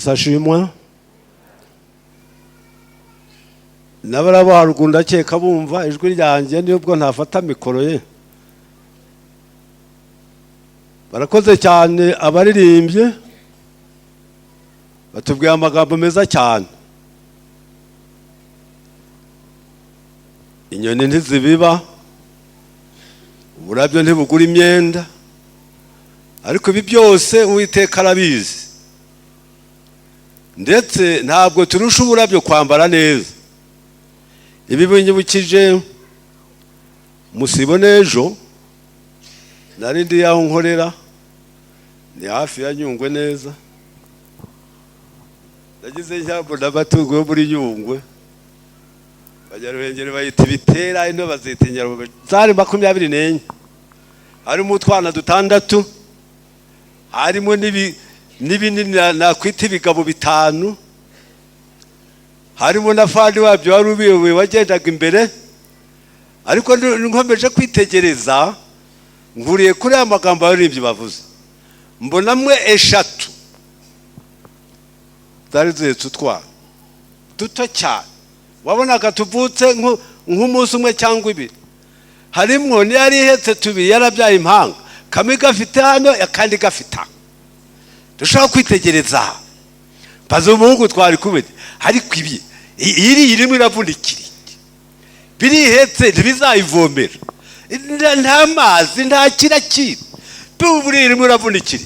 Sashimwa n'abarabo haruguru ndakeka bumva ijwi ryanjye nubwo ntafata mikoro ye. Barakoze cyane abaririmbye, batubwiye amagambo meza cyane. Inyoni ntizibiba, uburabyo ntibugura imyenda, ariko ibi byose Uwiteka arabizi. Ndetse ntabwo turusha uburabyo kwambara neza. Ibi binyibukije musibo n'ejo nari ndi aho nkorera, ni hafi ya Nyungwe neza. Nagize ijambo n'amatungo yo muri Nyungwe, Abanyaruhengeri bayita ibitera, ino bazita inyarume. Zari 24, harimo utwana 6, harimo n'ibinini nakwita ibigabo 5, harimo na fandi wabyo wari ubiyoboye wagendaga imbere. Ariko nkomeje kwitegereza, nkuriye kuri aya magambo abaririmbyi bavuze, mbonamwe 3 zari zihetse utwana duto cyane, wabonaga tuvutse nk'umunsi umwe cyangwa ibiri. Harimwo n'iyari ihetse 2 yarabyaye impanga, kamwe gafite hano akandi gafite aha. Dushobora kwitegereza mbaza umuhungu twari kumwe, ariko ibi iri irimo iravunikira iki? Birihetse ntibizayivomera, nta mazi, nta kirakira, buriya irimo iravunikira.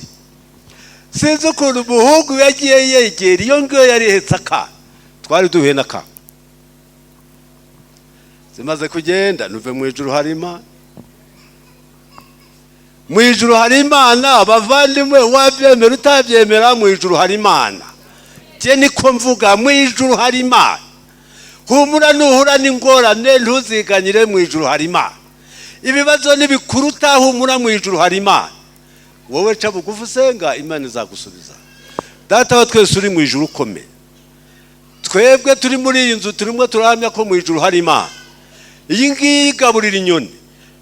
Sinzi ukuntu umuhungu yagiye yegera iyo ngiyo yari ihetse akana, twari duhuye n'akana. Zimaze kugenda nuve mu ijuru hari Imana, mu ijuru hari Imana. Abavandimwe, wabyemera utabyemera, mu ijuru hari Imana. Njye niko mvuga, mu ijuru hari Imana. Humura, nuhura n'ingorane ntuziganyire, mu ijuru hari Imana. Ibibazo nibikuruta, humura, mu ijuru hari Imana. Wowe ca bugufi usenga, Imana izagusubiza. Data wa twese uri mu ijuru ukomeye, twebwe turi muri iyi nzu turimo turahamya ko mu ijuru hari Imana. Iyi ngiyi igaburira inyoni,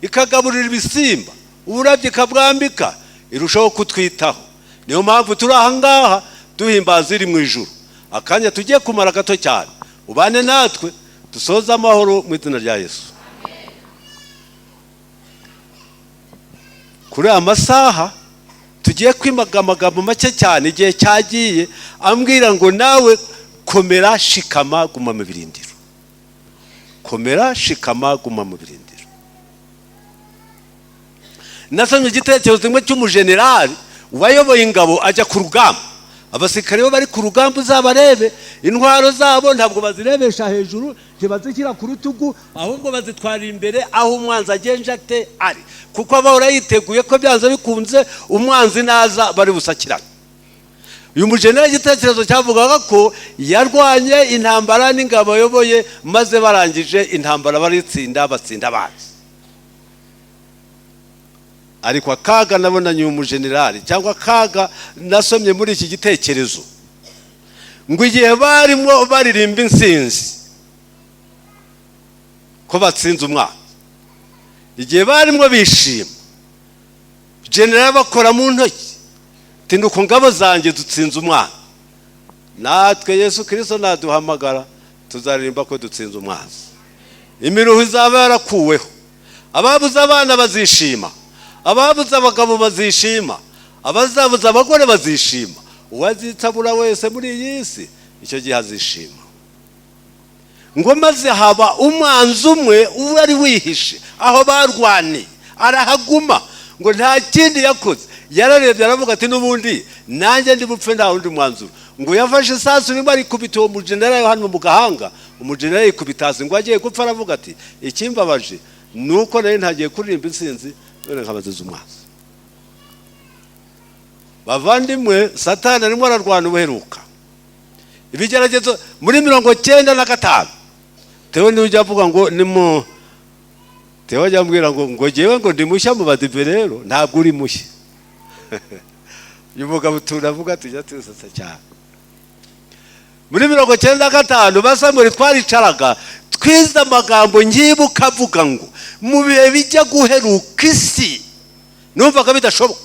ikagaburira ibisimba, uburabyo ikabwambika, irushaho kutwitaho. Niyo mpamvu turi aha ngaha duhimbaza iri mu ijuru. Akanya tugiye kumara gato cyane, ubane natwe dusoze amahoro mu izina rya Yesu. Kuri aya masaha tugiye kwimaga amagambo make cyane, igihe cyagiye ambwira ngo nawe komera, shikama, guma mu birindiro. Komera, shikama, guma mu birindiro. Nasomye igitekerezo kimwe cy'umujenerali wayoboye ingabo ajya ku rugamba. Abasirikare bo bari ku rugamba uzabarebe, intwaro zabo ntabwo bazirebesha hejuru, ntibazishyira ku rutugu, ahubwo bazitwara imbere aho umwanzi agenje ate ari, kuko bahora yiteguye ko byanze bikunze umwanzi naza bari busakirane. Uyu mujenerali igitekerezo cyavugaga ko yarwanye intambara n'ingabo ayoboye, maze barangije intambara baritsinda, batsinda abanzi. Ariko akaga nabonanye uyu mujenerali, cyangwa akaga nasomye muri iki gitekerezo, ngo igihe barimo baririmba intsinzi ko batsinze umwana, igihe barimo bishima, generali bakora mu ntoki ati nuko ngabo zanjye dutsinze umwana. Natwe Yesu Kristo naduhamagara tuzaririmba ko dutsinze umwanzi. Imiruho izaba yarakuweho, ababuze abana bazishima, ababuze abagabo bazishima, abazabuze abagore bazishima, uwazitabura wese muri iyi si icyo gihe azishima. Ngo maze haba umwanzi umwe wari wihishe aho barwaniye, arahaguma. Ngo nta kindi yakoze, yararebye aravuga ati n'ubundi nanjye ndi bupfe, nta wundi mwanzuro. Ngo yafashe isasu rimwe arikubita uwo mujenerali hano mu gahanga, umujenerali yikubita hasi. Ngo agiye gupfa aravuga ati ikimbabaje ni uko nari ntagiye kuririmba intsinzi, none nkabaziza umwanzi. Bavandimwe, Satani arimo ararwana ubuheruka. Ibigeragezo muri 95, Theo niwe ujya avuga ngo ni mu Theo ajya ambwira ngo ngewe ngo ndi mushya mu badive. Rero ntabwo uri mushya. Uyu mugabo turavuga tujya tusetsa cyane. Muri 95 basamuri twaricaraga twize amagambo nkibuka avuga ngo mu bihe bijya guheruka isi, numvaga bidashoboka,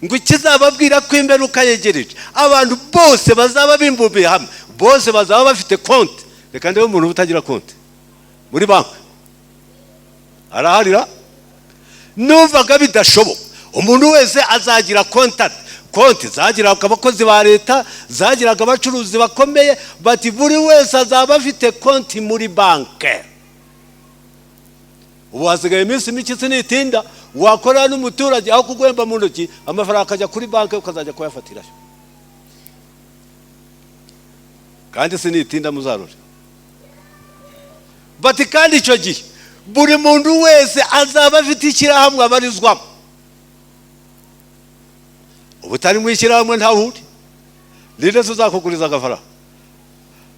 Ngo ikizababwira ko imperuka yegereje, abantu bose bazaba bimbubiye hamwe, bose bazaba bafite konti. Reka ndebe umuntu utagira konti muri banki araharira. Numvaga bidashoboka. Umuntu wese azagira konti zagiraga abakozi ba leta, zagiraga abacuruzi bakomeye, bati buri wese azaba afite konti muri banki. Ubu hasigaye iminsi mike, sinitinda, wakorera n'umuturage aho kuguhemba mu ntoki, amafaranga akajya kuri banki, ukazajya kuyafatirayo. Kandi sinitinda, muzarore. Bati kandi icyo gihe buri muntu wese azaba afite ishyirahamwe abarizwamo. Ubu utari mu ishyirahamwe ntawuri ninde se uzakuguriza agafaranga?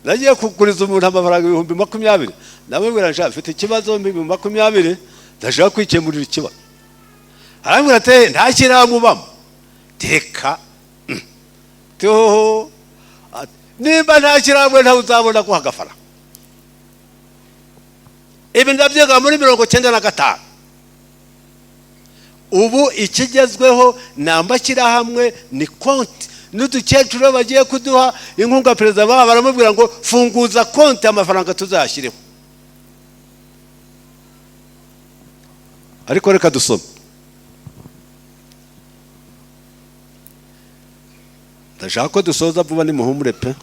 Nagiye kuguriza umuntu amafaranga 20,000, ndamubwira: "Nshaka, mfite ikibazo, 20,000, ndashaka kwikemurira ikibazo." Arambwira ati: "Nta shyirahamwe ubamo, teka tuhoho, nimba nta shyirahamwe ntawe uzabona guha agafaranga." Ibi ndabyiga muri 95. Ubu ikigezweho ni amashyirahamwe, ni konti. N'udukecuru bagiye kuduha inkunga, perezida baba baramubwira ngo: "Funguza konti, amafaranga tuzayashyireho." Ariko reka dusome, ndashaka ko dusoza vuba, nimuhumure pe.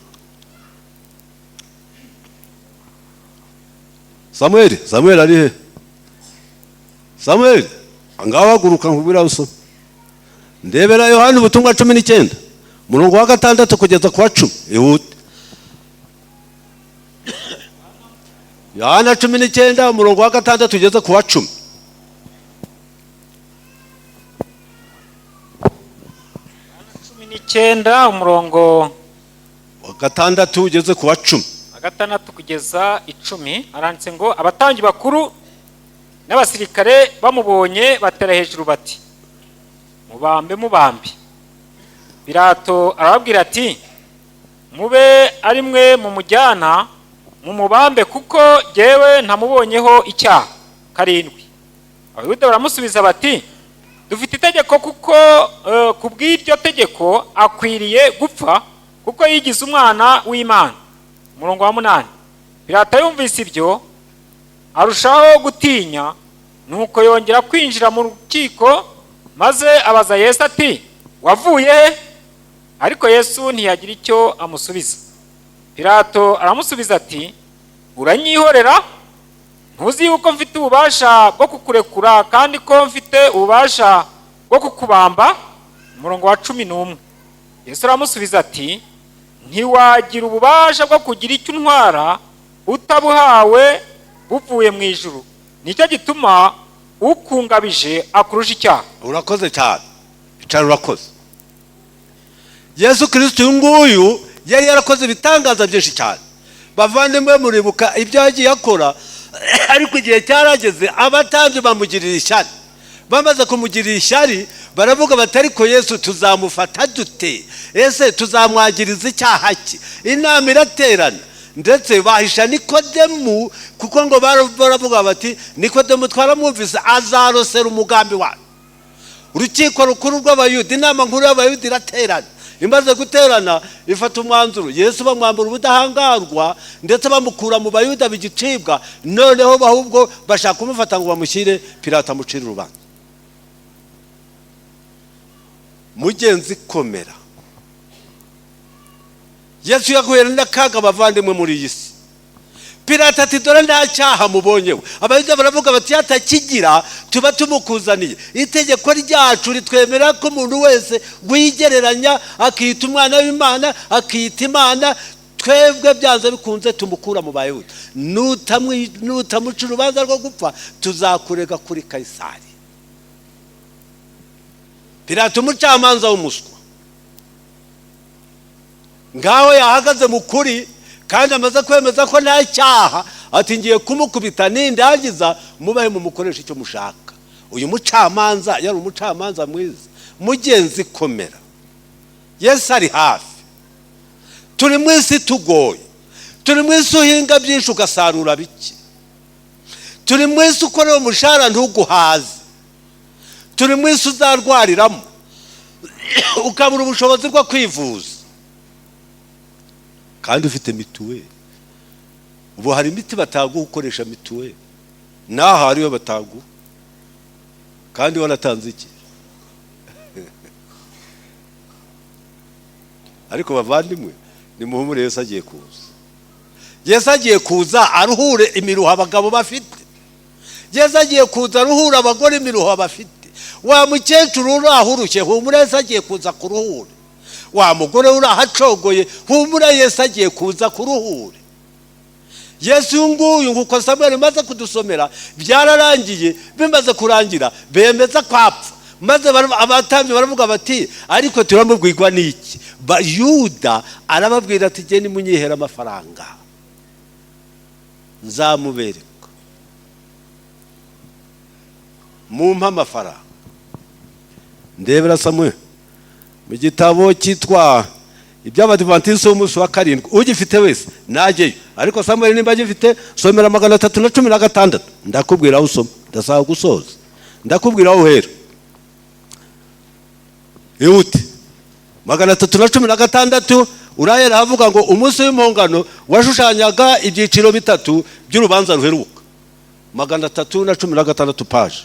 Samuel, Samuel ari he? Samuel, ngaho haguruka nkubwira usome. Ndebera Yohani ubutumwa 19, umurongo wa 6 kugeza ku wa 10, ihute. Yohana 19, umurongo wa 6 ugeze ku wa 10. 19, umurongo wa 6 ugeze ku wa 10. Wa 6 kugeza 10, haranditse ngo: Abatambyi bakuru n'abasirikare bamubonye batera hejuru bati: "Mubambe, mubambe!" Pilato arababwira ati: "Mube ari mwe mumujyana mumubambe, kuko jyewe ntamubonyeho icyaha." 7. Abayuda baramusubiza bati: "Dufite itegeko, kuko ku bw'iryo tegeko akwiriye gupfa, kuko yigize umwana w'Imana." Umurongo wa 8. Pilato yumvise ibyo arushaho gutinya, nuko yongera kwinjira mu rukiko, maze abaza Yesu ati: "Wavuye he?" Ariko Yesu ntiyagira icyo amusubiza. Pilato aramusubiza ati: "Uranyihorera? Ntuzi yuko mfite ububasha bwo kukurekura, kandi ko mfite ububasha bwo kukubamba?" Umurongo wa 11. Yesu aramusubiza ati: "Ntiwagira ububasha bwo kugira icyo untwara utabuhawe buvuye mu ijuru. Nicyo gituma ukungabije akurusha icyaha." Urakoze cyane, icara, urakoze. Yesu Kirisito uyu nguyu yari yarakoze ibitangaza byinshi cyane. Bavandimwe, muribuka ibyo yagiye akora. Ariko igihe cyarageze abatambyi bamugirira ishyari. Bamaze kumugirira ishyari, baravuga bati: "Ariko Yesu tuzamufata dute? Ese tuzamwagiriza icyaha cye?" Inama iraterana, ndetse bahisha Nikodemu, kuko ngo baravuga bati: "Nikodemu twaramwumvise, azarosera umugambi wacu." Urukiko rukuru rw'Abayuda, inama nkuru y'Abayuda iraterana. Imaze guterana ifata umwanzuro, Yesu bamwambura ubudahangarwa, ndetse bamukura mu Bayuda bigicibwa. Noneho ahubwo bashaka kumufata ngo bamushyire Pilato amucire urubanza. Mugenzi, komera. Yesu yahuye n'akaga, bavandimwe, muri iyi si. Pilato ati: "Dore nta cyaha mubonyeho." Abayuda baravuga bati: "Yatakigira tuba tumukuzaniye. Itegeko ryacu ritwemera ko umuntu wese wigereranya akiyita umwana w'Imana, akiyita Imana, twebwe byanze bikunze tumukura mu Bayuda. Nutamuca urubanza rwo gupfa, tuzakurega kuri Kayisari." Pilato, umucamanza w'umuswa, ngaho yahagaze mu kuri kandi amaze kwemeza ko nta cyaha, ati: "Ngiye kumukubita, nindangiza mubahe mumukoresha icyo mushaka." Uyu mucamanza yari umucamanza mwiza. Mugenzi, komera, Yesu ari hafi. Turi mu isi tugoye, turi mu isi uhinga byinshi ugasarura bike, turi mu isi ukorera umushahara ntuguhaze, turi mu isi uzarwariramo. Ukabura ubushobozi bwo kwivuza kandi ufite mituweli. Ubu hari imiti bataguha ukoresha mituweli, n'aha hariyo bataguha kandi wanatanze iki. Ariko bavandimwe, nimuhumure, Yesu agiye kuza. Yesu agiye kuza aruhure imiruho abagabo bafite. Yesu agiye kuza aruhure abagore imiruho bafite. Wa mukecuru uri aho urushye, humura, Yesu agiye kuza kuruhure. Wa mugore uri aho acogoye, humura, Yesu agiye kuza kuruhure. Yesu uyu nguyu, nkuko Samuel imaze kudusomera, byararangiye. Bimaze kurangira bemeza kwapfa, maze abatambyi baravuga bati: "Ariko turamubwirwa n'iki?" Yuda arababwira ati: "Genda munyihera amafaranga, nzamubereka. Mumpe amafaranga." Ndebera Samuel mu gitabo cyitwa Iby'Abadivantisiti b'Umunsi wa Karindwi, ugifite wese najyeyo. Ariko Samuel nimba agifite, somera 316. Ndakubwira aho usoma, ndasaba gusoza, ndakubwira aho uhera. Ihute, 316. Urahera havuga ngo umunsi w'impongano washushanyaga ibyiciro bitatu by'urubanza ruheruka. 316, page.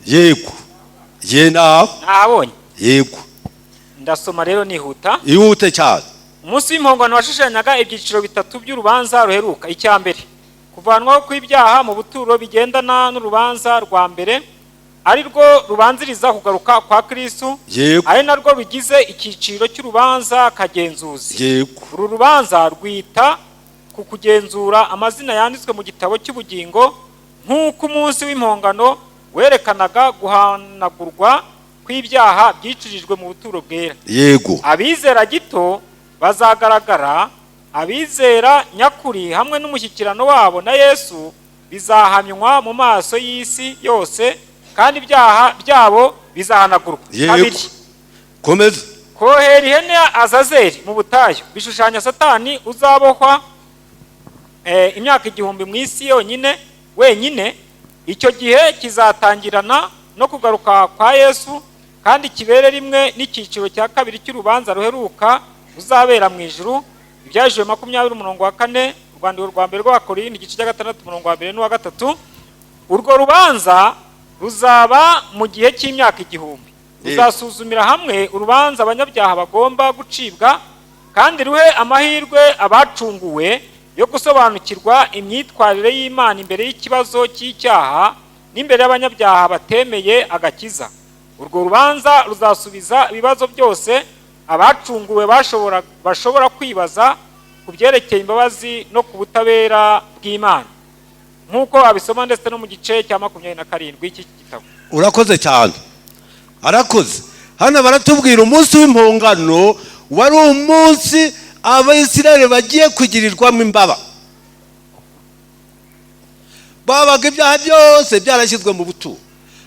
Yego ye, nawe. Nabonye. Yego. Ndasoma rero nihuta. Ihute cyane. Umunsi w'impongano washushanyaga ibyiciro bitatu by'urubanza ruheruka. Icya mbere, kuvanwaho kw'ibyaha mu buturo bigendana n'urubanza rwa mbere, ari rwo rubanziriza kugaruka kwa Kristu, ari narwo rugize icyiciro cy'urubanza kagenzuzi. Uru rubanza rwita ku kugenzura amazina yanditswe mu gitabo cy'ubugingo, nk'uko umunsi w'impongano werekanaga guhanagurwa kw'ibyaha byicujijwe mu buturo bwera. Abizera gito bazagaragara. Abizera nyakuri hamwe n'umushyikirano wabo na Yesu bizahamywa mu maso y'isi yose, kandi ibyaha byabo bizahanagurwa. Kabiri, Komeza. kohera ihene ya Azazeli mu butayu bishushanya Satani uzabohwa imyaka 1000 mu isi yonyine wenyine. Icyo gihe kizatangirana no kugaruka kwa Yesu kandi kibere rimwe n'icyiciro cya kabiri cy'urubanza ruheruka ruzabera mu ijuru. Ibyahishuwe 20 umurongo wa 4, Urwandiko rwa mbere rw'Abakorinto igice cya 6 umurongo wa mbere n'uwa 3. Urwo rubanza ruzaba mu gihe cy'imyaka 1000, ruzasuzumira hamwe urubanza abanyabyaha bagomba gucibwa, kandi ruhe amahirwe abacunguwe yo gusobanukirwa imyitwarire y'Imana imbere y'ikibazo cy'icyaha n'imbere y'abanyabyaha batemeye agakiza. Urwo rubanza ruzasubiza ibibazo byose abacunguwe bashobora kwibaza ku byerekeye imbabazi no ku butabera bw'Imana, nk'uko abisoma ndetse no mu gice cya 27 cy'iki gitabo. Urakoze cyane, arakoze. Hano baratubwira umunsi w'impongano wari umunsi Abayisiraheli bagiye kugirirwamo imbaba. Babaga ibyaha byose byarashyizwe mu buturo,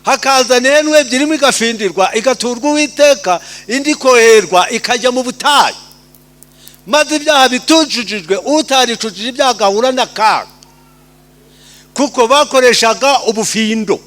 hakaza ihene ebyiri, imwe igafindirwa igaturwa Uwiteka, indi ikoherwa ikajya mu butayu, maze ibyaha bitujujijwe, utaricujije ibyaha agahura n'akaga, kuko bakoreshaga ubufindo,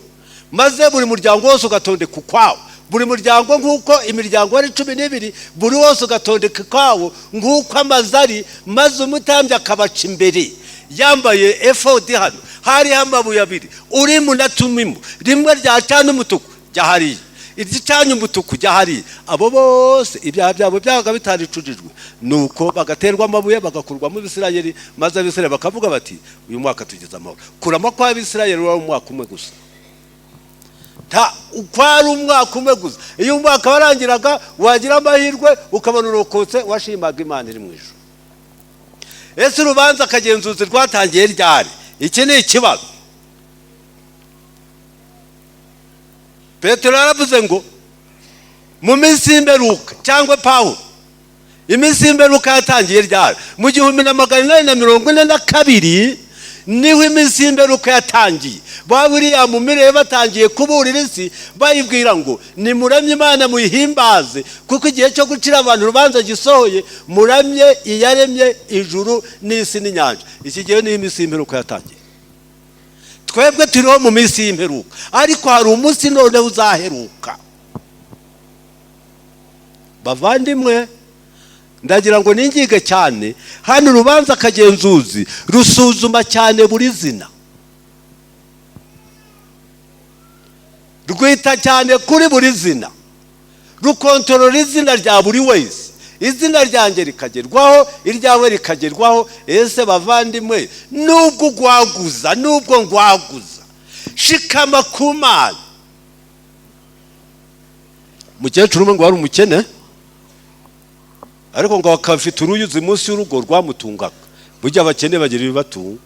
maze buri muryango wose ugatondeka ukwawo. Buri muryango, nk'uko imiryango ari 12, buri wose ugatondeka ukwawo nk'uko amazu ari, maze umutambyi akabaca imbere yambaye efodi. Hano hariho amabuye abiri, Urimu na Tumimu. Rimwe ryacana umutuku, jya hariya, iricanye umutuku, jya hariya. Abo bose ibyaha byabo byabaga bitaricujijwe, nuko bagaterwa amabuye, bagakurwamo Abisirayeli, maze Abisirayeli bakavuga bati: "Uyu mwaka tugize amahoro." Kurama kw'Abisirayeli wari umwaka umwe gusa. Kwari umwaka umwe gusa. Iyo umwaka warangiraga, wagira amahirwe ukabona urokotse, washimaga Imana iri mu ijuru. Ese urubanza akagenzuzi rwatangiye ryari? Iki ni ikibazo. Petero yaravuze ngo mu minsi y'imperuka, cyangwa Pawulo, iminsi y'imperuka yatangiye ryari? Mu 1842. Niho iminsi y'imperuka yatangiye. Ba William Miller batangiye kuburira isi, bayibwira ngo nimuramye Imana, muyihimbaze, kuko igihe cyo gucira abantu urubanza gisohoye. Muramye iyaremye ijuru n'isi n'inyanja. Iki gihe niho iminsi y'imperuka yatangiye. Twebwe turiho mu minsi y'imperuka, ariko hari umunsi noneho uzaheruka. Bavandimwe, ndagira ngo ningige cyane hano. Urubanza akagenzuzi rusuzuma cyane buri zina, rwita cyane kuri buri zina, rukontorora izina rya buri wese. Izina ryanjye rikagerwaho, iryawe rikagerwaho. Ese bavandimwe, nubwo ugwaguza, nubwo ngwaguza, shikama ku Mana. Umukecuru umwe ngo wari umukene, ariko ngo akafite uruyuzi munsi y'urugo rwamutungaga. Burya abakene bagira ibibatunga,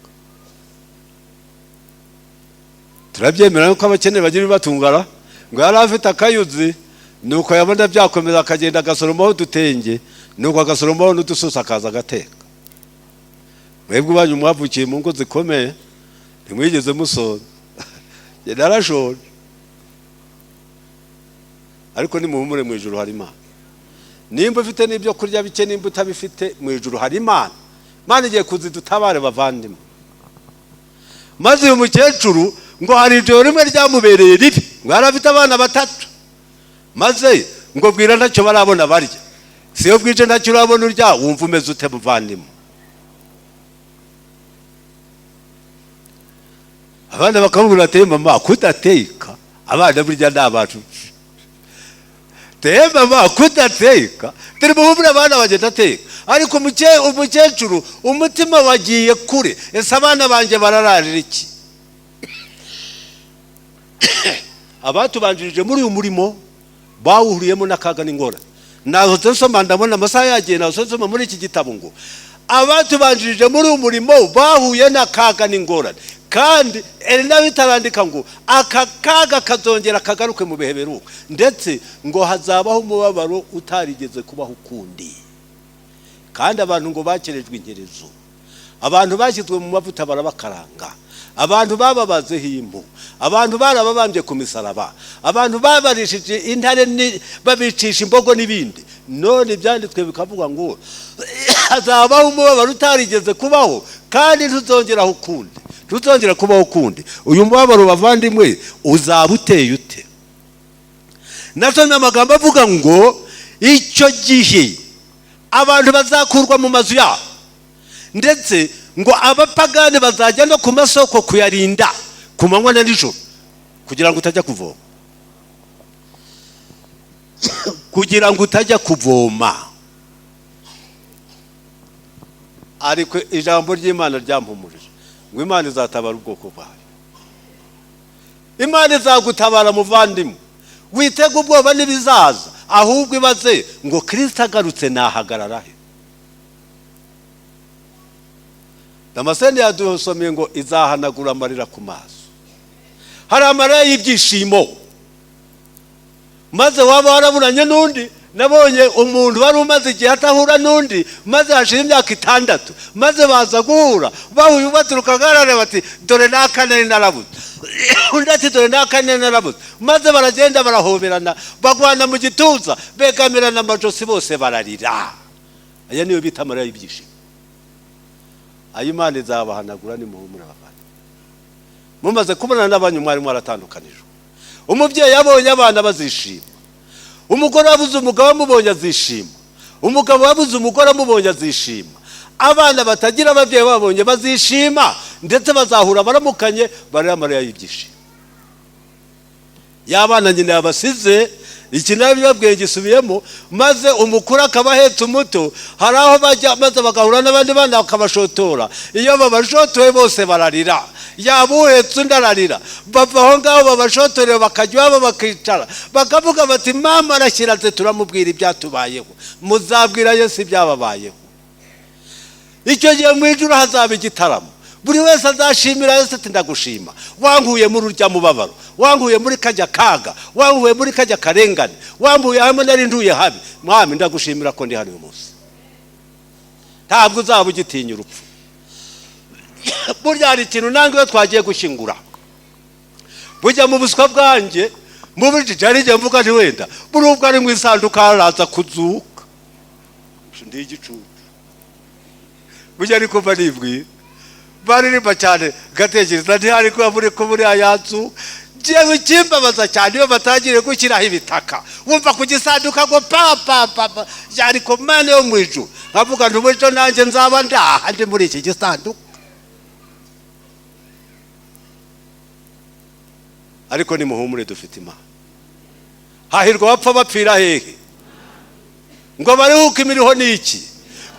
turabyemera ko abakene bagira ibibatungara. Ngo yari afite akayuzi, nuko yabona byakomeza akagenda agasoromaho udutenge, nuko agasoromaho n'udusosi, akaza agateka. Mwebwe ubanyu mwavukiye mu ngo zikomeye, ntimwigeze musonza. Njye narashonje, ariko nimuhumure, mu ijuru hari Imana. Nimba ufite n'ibyo kurya bike, nimba utabifite, mu ijuru hari Imana. Imana igiye kuzidutabare, bavandimwe. Maze uyu mukecuru ngo hari ijoro rimwe ryamubereye ribi. Ngo yari afite abana batatu, maze ngo bwira ntacyo barabona barya. Si iyo bwije ntacyo urabona urya, wumva umeze ute, muvandimwe? Abana bakamubwira ati: "Mama, kudateka?" Abana burya ni abantu. "Te mama, kudateka?" Turi muhumure, abana bagenda ateka, ariko umukecuru umutima wagiye kure. Ese abana banjye barararira iki? Abatubanjirije muri uyu murimo bawuhuriyemo n'akaga n'ingorane. Nahoze nsoma, ndabona amasaha yagiye. Nahoze nsoma muri iki gitabo ngo abatubanjirije muri uyu murimo bahuye n'akaga n'ingorane, kandi Elena bitarandika ngo aka kaga kazongera kagaruke mu bihe biheruka, ndetse ngo hazabaho umubabaro utarigeze kubaho ukundi. Kandi abantu ngo bakerejwe inkerezo, abantu bashyizwe mu mavuta barabakaranga, abantu bababazeho impu, abantu barababambye ku misaraba, abantu babarishije intare, babicisha imbogo n'ibindi. None ibyanditswe bikavuga ngo hazabaho umubabaro utarigeze kubaho, kandi ntuzongeraho ukundi, ntuzongera kubaho ukundi. Uyu mubabaro, bavandimwe, uzaba uteye ute? Nasomye amagambo avuga ngo icyo gihe abantu bazakurwa mu mazu yabo, ndetse ngo abapagani bazajya no ku masoko kuyarinda ku manywa na nijoro, kugira ngo utajya kuvoma, kugira ngo utajya kuvoma. Ariko ijambo ry'Imana ryampumurije ngo Imana izatabara ubwoko bwayo. Imana izagutabara, muvandimwe. Witega ubwoba n'ibizaza, ahubwo ibaze ngo: "Kirisita agarutse nahagarara he?" Damascene yadusomeye ngo izahanagura amarira ku maso. Hari amarira y'ibyishimo, maze waba waraburanye n'undi. Nabonye umuntu wari umaze igihe atahura n'undi, maze hashira imyaka 6, maze baza guhura. Bahuye baturuka ngarare, bati: "Dore n'aka nari narabuze." Undi ati: "Dore n'aka nari narabuze." Maze baragenda barahoberana, bagwana mu gituza, begamirana amajosi, bose bararira. Aya niyo bita amarira y'ibyishimo. Ayo Imana izabahanagura. Nimuhumure, bavandimwe. Mumaze kubonana n'abanyu mwari mwaratandukanijwe, umubyeyi abonye abana bazishima, umugore wabuze umugabo amubonye azishima, umugabo wabuze umugore amubonye azishima, abana batagira ababyeyi babonye bazishima, ndetse bazahura baramukanye, barira amarira y'ibyishimo. Y'abana nyina yabasize, iki nabibabwiye gisubiyemo. Maze umukuru akaba ahetse umuto, hari aho bajya maze bagahura n'abandi bana bakabashotora. Iyo babashotoye bose bararira, yaba uhetse undi ararira. Bava aho ngaho babashotoreye, bakajya iwabo, bakicara, bakavuga bati: "Mama arashyiraze, turamubwira ibyatubayeho." Muzabwira Yesu ibyababayeho. Icyo gihe mu ijuru hazaba igitaramo. Buri wese azashimira Yesu ati: "Ndagushima, wankuye muri urya mubabaro, wankuye muri kajya kaga, wankuye muri kajya karengane, wambuye hamwe nari nduye habi. Mwami, ndagushimira ko ndi hano uyu munsi." Ntabwo uzaba ugitinya urupfu. Burya hari ikintu nange iyo twagiye gushyingura, bujya mu buswa bwanjye, mu bujiji, hari igihe mvuga nti wenda buri ubwo ari mu isanduka araza kuzuka. Ndi igicucu burya, ariko mba nibwira baririmba cyane, gatekereza ntihari kuba muri ko buriya yazuka. Njyewe ikimbabaza cyane, iyo batangiriye gushyiraho ibitaka, wumva ku gisanduka ngo pa pa pa pa, ariko Mana yo mu ijuru, nkavuga nti ubu nanjye nzaba ndaha ndi muri iki gisanduka. Ariko nimuhumure, dufite Imana. Hahirwa abapfa bapfira hehe? Ngo baruhuke imiriho ni iki?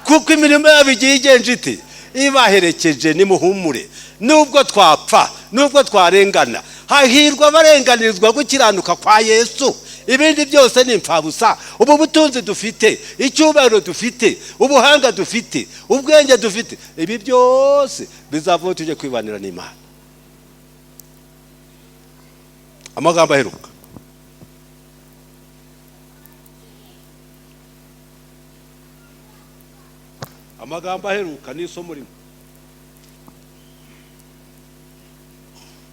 Kuko imirimo yabo igiye igenje iti ibaherekeje. Nimuhumure, nubwo twapfa, nubwo twarengana, hahirwa abarenganirizwa gukiranuka kwa Yesu. Ibindi byose ni imfabusa. Ubu butunzi dufite, icyubahiro dufite, ubuhanga dufite, ubwenge dufite, ibi byose bizavaho tujye kwibanira n'Imana. Amagambo aheruka, amagambo aheruka ni isomo rimwe.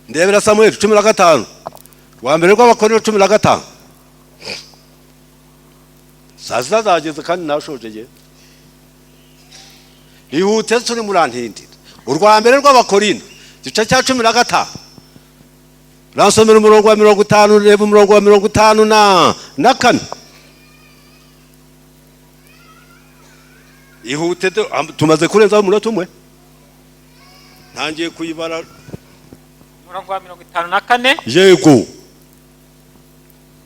Ndebera Samuel 15, rwa mbere rw'Abakorinto 15. Saa sita zageze kandi nashojeye. Ihute, turi murantindira. Urwa mbere rw'Abakorinto, igice cya 15, ransomera umurongo wa 50. Reba umurongo wa 54. Ihute, tumaze kurenzaho umunota umwe, ntangiye kuyibara. Umurongo wa 54. Yego.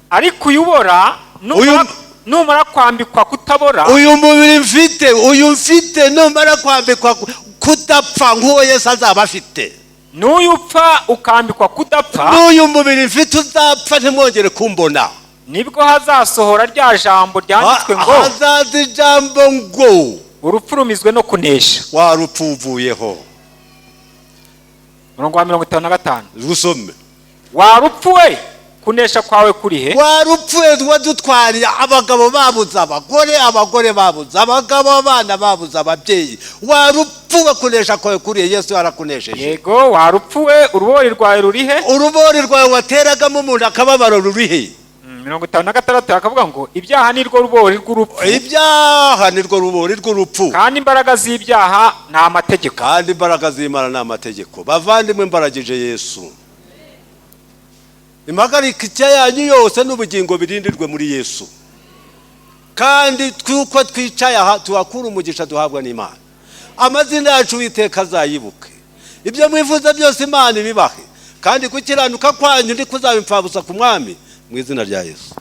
Ariko uyubora numara kwambikwa kutabora, Uyu mubiri mfite, uyu mfite, numara kwambikwa kudapfa nk'uwo Yesu azaba afite, n'uyu upfa ukambikwa kudapfa, n'uyu mubiri mfite uzapfa ntimwongere kumbona, nibwo hazasohora rya jambo ryanditswe ngo: Hazaza ijambo ngo: "Urupfu rumizwe no kunesha." Wa rupfu, uvuyeho? Umurongo wa 55. Rusome. Wa rupfu we, kunesha kwawe kuri he? Wa rupfu we, wadutwariye abagabo, babuze abagore, abagore babuze abagabo, abana babuze ababyeyi, wa rupfu we, kunesha kwawe kuriye? Yesu yarakunesheje. Yego. Wa rupfu we, urubori rwawe ruri he? Urubori rwawe wateragamo umuntu akababaro ruri he? 56 akavuga ngo: "Ibyaha ni rwo rubori rw'urupfu." Ibyaha ni rwo rubori rw'urupfu. "Kandi imbaraga z'ibyaha ni amategeko." Kandi imbaraga z'Imana ni amategeko. Bavandimwe, mbaragije Yesu. Impagarike yanyu yose n'ubugingo birindirwe muri Yesu, kandi twuko twicaye aha tuhakura umugisha duhabwa n'Imana. Amazina yacu Uwiteka azayibuke. Ibyo mwifuza byose Imana ibibahe, kandi gukiranuka kwanyu ndi kuzaba imfabusa ku Mwami, mu izina rya Yesu.